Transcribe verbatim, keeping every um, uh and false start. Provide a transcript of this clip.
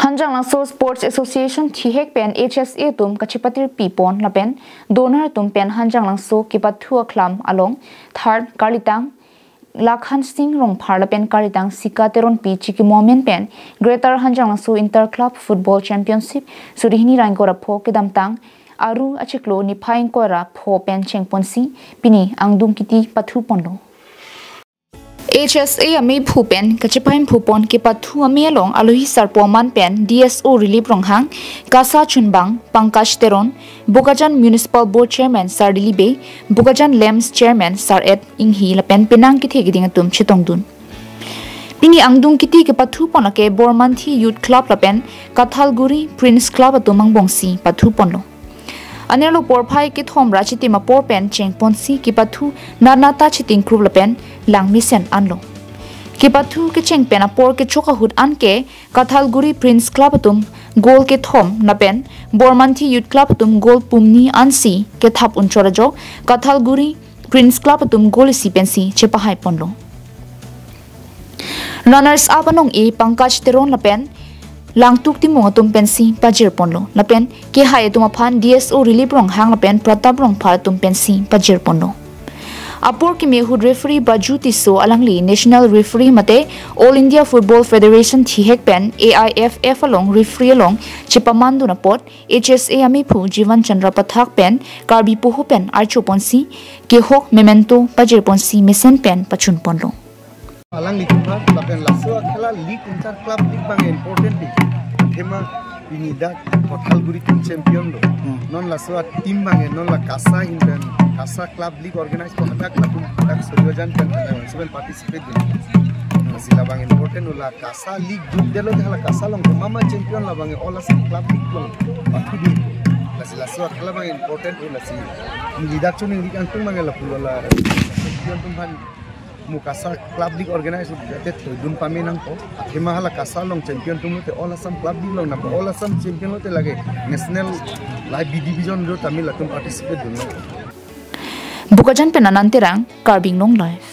Hanjanglangso Sports Association thihek pen H S A atum kachepatir pipon lapen donor atum pen Hanjanglangso kepathu aklam along third karlitang Lakhan Singh Rongphar lapen karlitang Sika Teronpi chikimo amen pen Greater Hanjanglangso Inter Club Football Championship suri hini ra ingkoi ra pho kedamtang Aru achiklo niphai ingkoi ra pho pen chengponsi pini angdung kiti pathu ponlo. H S A amephu pen kachepahemphu pon kepathu ame along alohi sarpo aman pen D S O Rilip Ronghang, KASA chunbang Pankaj Teron, Bokajan Municipal Board Chairman Sar Dili Bey, Bokajan LAMPS Chairman Sar Ed Inghi lapen penang kethe keding atum chetongdun. Pini angdung kiti kepathu pon lake Bormanthi Youth Club lapen Kathalguri Prince Club atum angbongsi pathu ponlo. Anerlo porphai kethom ra chitim apor pen chengponsi kepathu nanata chitingkrup lapen langmesen anlo. Kepathu kecheng pen apor kechok ahut anke Kathalguri Prince Club atum goal kethom lapen Bormanthi Youth Club atum goal pumni ansi kethap unchor ajok Kathalguri Prince Club atum goal isi pensi chepahai ponlo. Runners up anong-e Pankaj Teron lapen Langtuk Timung atum pensi pajir ponlo. Lapen kehai atum aphan D S O Rilip Ronghang lapen Pratap Rongphar atum pensi pajir ponlo. Apor keme ahut referee Braju Tisso alangli National Referee mate All India Football Federation thihek pen A I F F along referee along chepamandun apot H S A amephu Jivan Chandra Pathak pen Karbi poho pen archo ponsi kehok memento pajir ponsi mesen pen pachun ponlo. Alangli kumar lapen laso akhela league inter club league abang important di. Athema pini dak Kathalguri team champion lo. Hmm. Non laso a team abang non la KASA hin pen KASA club league organize ko hadak latum dak Suryajan pen pen seven participate di. Lasi labang important lo la KASA league duk delo hala KASA along mama champion labang All Assam club league along pathu di. Lasi laso akhela abang important lo lasi. Pini dak chuning league angtung abang lapu la champion atum aphan mo KASA club league organize jate thoidun pame nangpo. Athema hala KASA along champion atum lote All Assam club league along nangpo. All Assam champion lote lake national live B division lo tamil atum participate dunlo. Bokajan pen Anand Terang, Karbi Anglong Live.